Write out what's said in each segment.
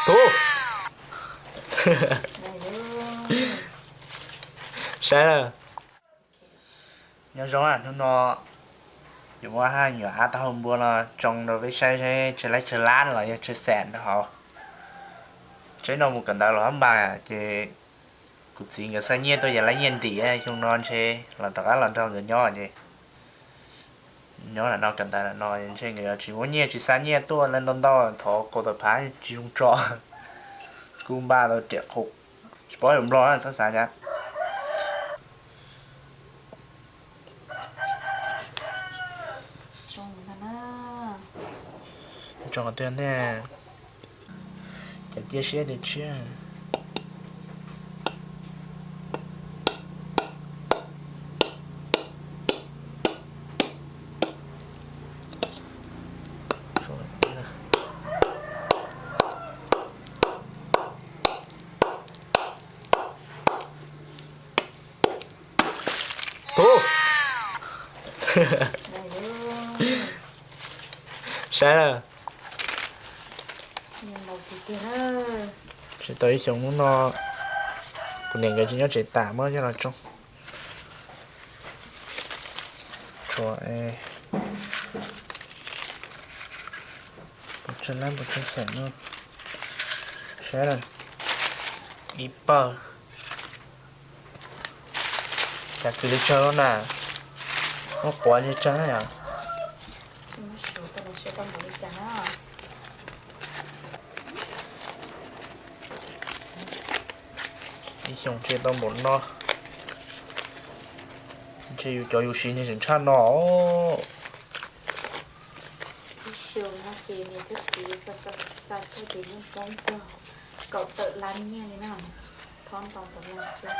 Tub, saib na. Nyob zoo, hnub no yuav muab hab nyuam av taub hau npua no tsoo rau peb saib, saib tsawg laib tsawg lab los yog tsawg xees rau hauv. Tsev no mus kawm ntawv los hab npag ces kuv txiv nkawd xa nyiaj tuaj yog laib nyiaj ntim, xyoo no ntshe los rov qab los nrog nkawd nyob ces nyob lam no kawm ntawv lam no ntshe nkawd yuav tsis muab nyiaj tsis xa nyiaj tuaj li ntau ntau, thov kaum tawm phav tsis zoo tso. Kuv npaj tau riam qus, tsis paub yuav nplog txhob xav cas. Tso qhov twg ntag, cas cia siab tias tshiab. Tub, saib na. Tsis tau ib xyoos hnub no kuv niam nkawd tsis nyob tsev tas muab coj los tsoo. Tshuav puas tsawg lab puas tsawg xees no, saib na. Ib pawg. Cas kws li tsawg na, muab quav li tsawg yom. Ib xyoos tsiaj tau npaum no, ntshe yus cov yus siv ntshai tshaj no. Ib xyoos no ces niam thiab txiv xa xa xa tuaj ces yeej poob txog kaum tawm lab nyiaj li na. Thob ntau ntau no xwb.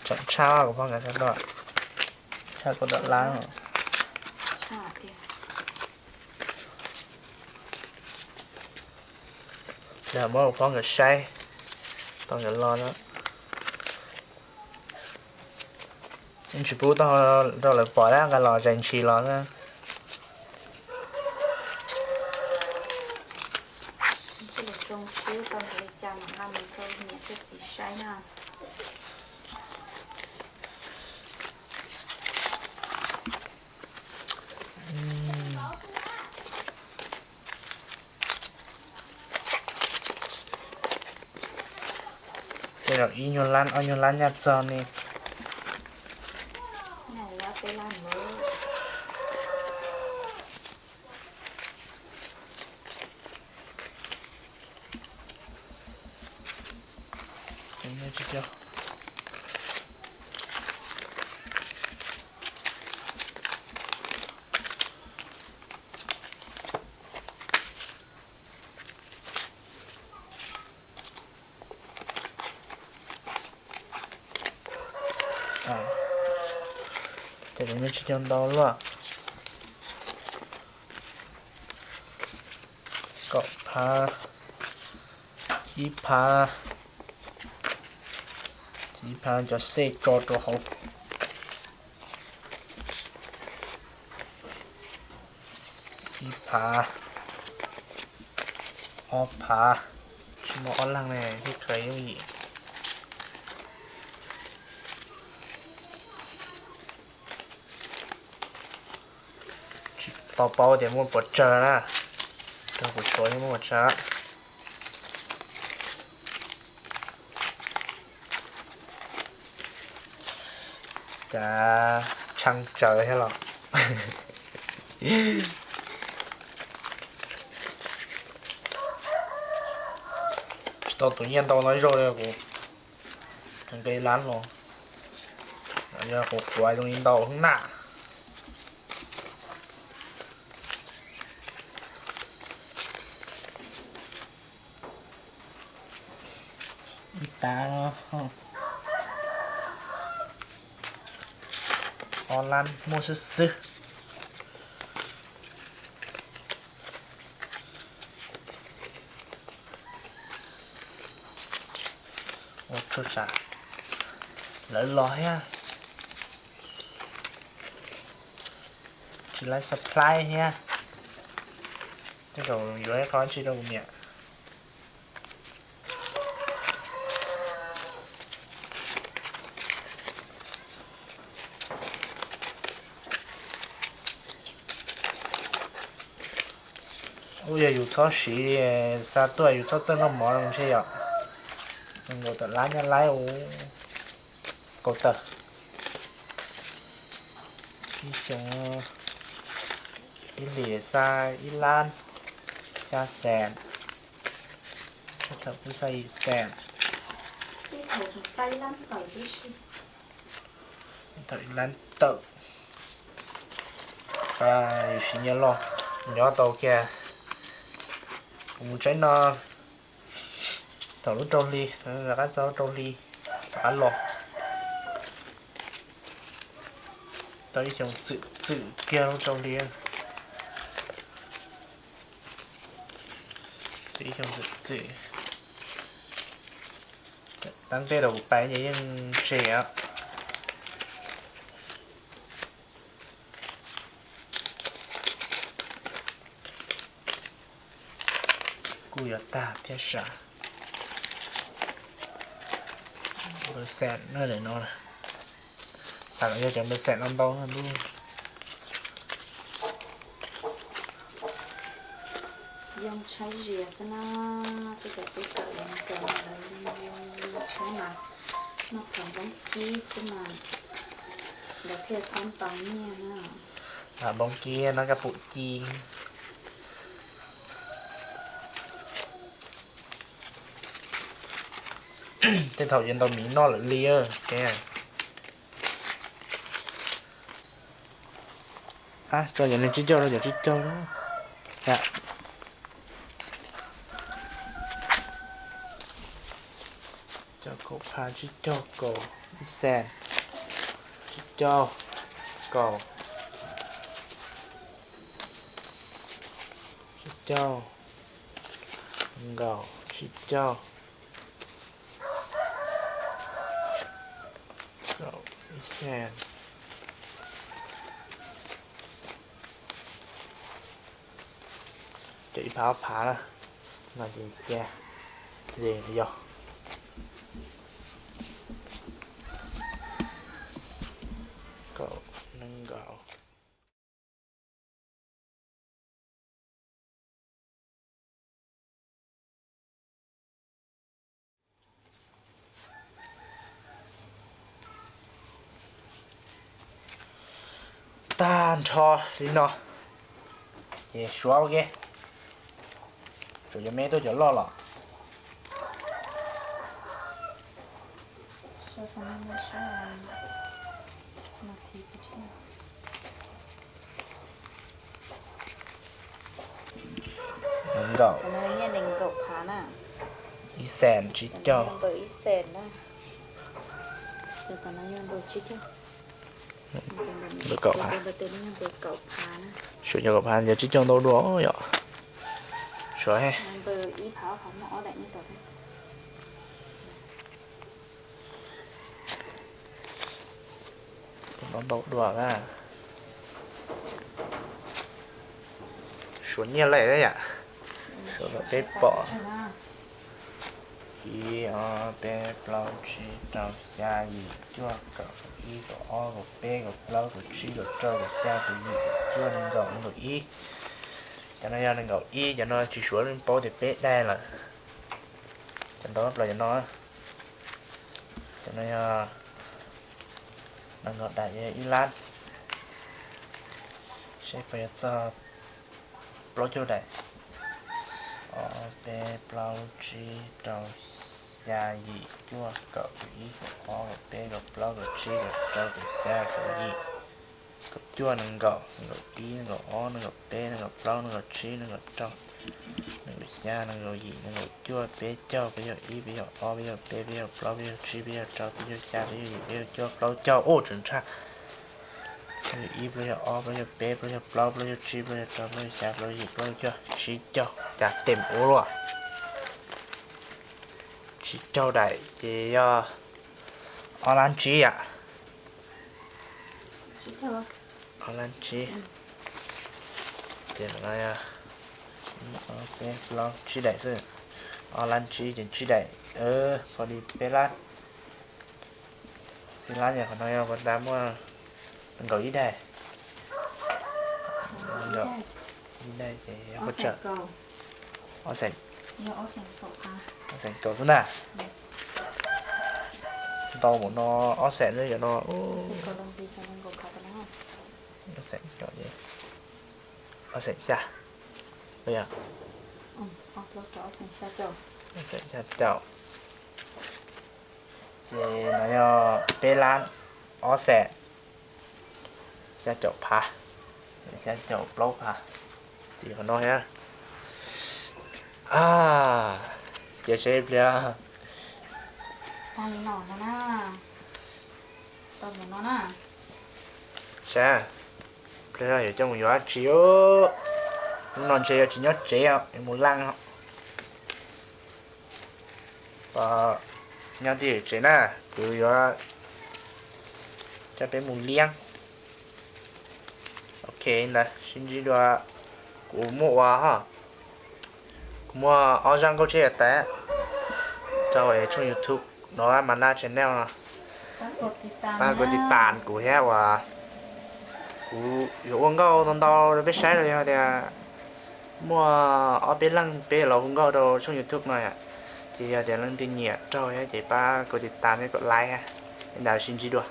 Tseem tshaj kuv phob nkawd txog no, tshaj kaum tawm lab. Tshaj tiag. Ces muab kuv phob nkawd saib tau nkawd los na. Yeej tsis pub tau rau lawv pom na, nqa los zais ntshis los na. Tej lus zoo siab tau npaum li cas mam nqa mus rau niam thiab txiv saib na. Tej zaum ib nyuag lab ob nyuag lab nyaj txog ne. Ces kuv yeej tsis cog ntau luaj. Kaum phav, ib phav, ib phav cov xej tso rau hauv. Ib phav, ob phav, tsis muaj ob leeg ne thiab khaws yooj yim. Tsis tau paub tias muaj puas tsawg na, rau kuv tshuav yeej muaj puas tsawg. Cas tshee tsawv thiab los. Tsis tau tus nyiaj ntau no ib zaug li kuv nqe lab los, yog kuv quav zoo li ntau na. Ib tag ob lab muaj xwb xwb. Ua tsuj tsam lawv los thiab, tsis laib supply thiab. Tej zaum yuav ib qho dab tsi rau kuv niam. Ub, yog yus txhob siv xa tuaj, yus txhob txawj noj mov zoo ntshe yom. Nkaus tom lab nyab laib ub, kaum tawm. Ib xyoo, ib hlis xa ib lab xya xees, thaum kuv xa yim xees, thaum ib lab tawm. Yus siv nyiaj loj, nyob tau kiag. Kuv mus tsaib no thaum lub rau hli, rov qab txog lub rau hli, rov qab los. Tau ib xyoo txwm txwm kiag lub rau hli. Ib xyoo txwm txwm. Tag nqe rau kuv pais ces yeej tseg os. Kuj yuav tag thiab sav. Npawg Xeem no, xav kom yog cov npawg Xeem no ntau lub. Yoo tshaib zias xwb na, tej cov tub kawm los kawm los lawv yoo tshaib mas, noj plhom npoob kib xwb mas, lawv thiaj txhob ntaus nyiaj na. Npoob kib noj kab pum ci. Tej thaum yuav ntaus miv noj lawm li. Tso cov neeg tsib caug rau cov tsib caug. Cov kaum phav, tsib caug, kaum, ib xees, tsib caug, kaum, tsib caug, nkaum, tsib caug, kaum, ib xees. Cov ib phav ob phav na, no ces cia ze yog kaum nees nkaum. Tag nrho li no ces suav ua ke. Tsuas yog me tuaj cov loj los. Nees nkaum, ib xees, tsib caug, nkaum kaum phav. Suav cov kaum phav, yog tsib caug ntau dua yom. Suav he. Ntau ntau dua na. Suav nyiaj lej yam. Suav kom peb pom. Ib, ob, peb, plaub, tsib, rau, xya, yim, cuaj, kaum, ib, kaum ob, kaum peb, kaum plaub, kaum tsib, kaum rau, kaum xya, kaum yim, kaum cuaj, nees nkaum, nees nkaum ib. Cov no yog nees nkaum ib, cov no tsis suav li paub tias peb daig lawm. Cov ntau plaws cov no, cov no yog nees nkaum daim, ib lab, seb puas yuav txog plaub caug daim. Ob, peb, plaub, tsib, rau, xya, yim, cuaj, kaum, ib, kaum ob, kaum peb, kaum plaub, kaum tsib, kaum rau, kaum xya, kaum yim, kaum cuaj, nees nkaum, nees nkaum ib, nees nkaum ob, nees nkaum peb, nees nkaum plaub, nees nkaum tsib, nees nkaum rau, nees nkaum xya, nees nkaum yim, nees nkaum cuaj, peb caug, peb caug ib, peb caug ob, peb caug peb, peb caug plaub, peb caug tsib, peb caug rau, peb caug xya, peb caug yim, peb caug cuaj, plaub caug, ub, tseem tshaj. Plaub caug ib, plaub caug ob, plaub caug peb, plaub caug plaub, plaub caug tsib, plaub caug rau, plaub caug xya, plaub caug yim, plaub caug cuaj, tsib caug, cas tes ua luaj. Tsib caug daim ces yog ob lab tsib yam. Ob lab tsib. Ces no yog Ob peb plaub tsib daim xwb. Ob lab tsib ces tsib daim, pab li peb lab. Peb lab ces qhov no yog puas tas muaj nees nkaum ib daim. Ib daim ces yog hua tsaw ob xeem, ob xeem kaum xwb na. Ntau mus no ob xeem xwb yog no. Ob xeem, ob xeem xya, ob xeem xya caum. Ces no yog peb lab ob xeem xya caum phav, xya caum plaub phav. Ces qhov no thiab. Cia seb ib pliag. Saib pliag yuav coj mus yuav dab tsi. Hnub no ntshe yuav tsis nyob tsev, yuav mus laj. Nyob twj ywm tsev na, kuv yuav coj peb mus liab. Ok, ntawd sib ntsib dua. Kuv muaj ua, kuv muaj ob zaj nkauj tsheb yav tas rau tshooj YouTube no, Mana Channel no. Pab kov tiv tas kuv thiab uas kuv yuav ua nkauj ntau ntau rau peb saib los yog tias muaj ob peb leeg peb los hu nkauj rau tshooj YouTube no. Ces yog tias leej twg nyiam raug thiab ces pab kov tiv tas thiab kom like thiab. Li ntawd sib ntsib dua.